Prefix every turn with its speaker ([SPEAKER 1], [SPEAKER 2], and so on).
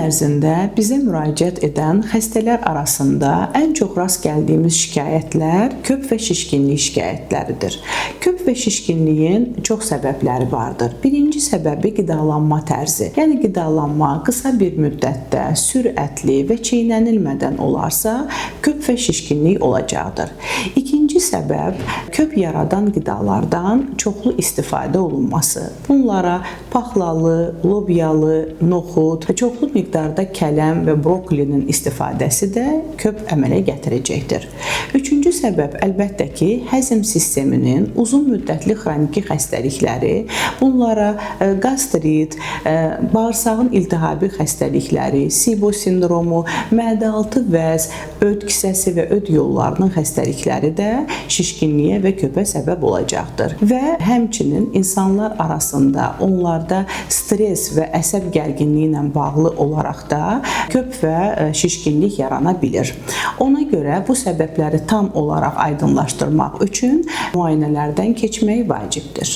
[SPEAKER 1] Ərzində bizə müraciət edən xəstələr arasında ən çox rast gəldiyimiz şikayətlər köp və şişkinlik şikayətləridir. Köp və şişkinliyin çox səbəbləri vardır. Birinci səbəbi qidalanma tərzi. Yəni qidalanma qısa bir müddətdə, sürətli və çeynənilmədən olarsa, köp və şişkinlik olacaqdır. İkinci səbəb köp yaradan qidalardan çoxlu istifadə olunması. Bunlara paxlalı, lobyalı, noxud, çoxlu miqdarda kələm və brokolinin istifadəsi də köp əmələ gətirəcəkdir. Üçüncü səbəb əlbəttə ki, həzm sisteminin uzun müddətli xroniki xəstəlikləri, bunlara qastrit, bağırsağın iltihabi xəstəlikləri, SIBO sindromu, mədə-altı vəz, öd kisəsi və öd yollarının xəstəlikləri də şişkinliyə və köpə səbəb olacaqdır. Və həmçinin insanlar arasında onlarda stres və əsəb gərginliyi ilə bağlı olaraq da köp və şişkinlik yarana bilir. Ona görə bu səbəbləri tam olaraq aydınlaşdırmaq üçün müayinələrdən keçmək vacibdir.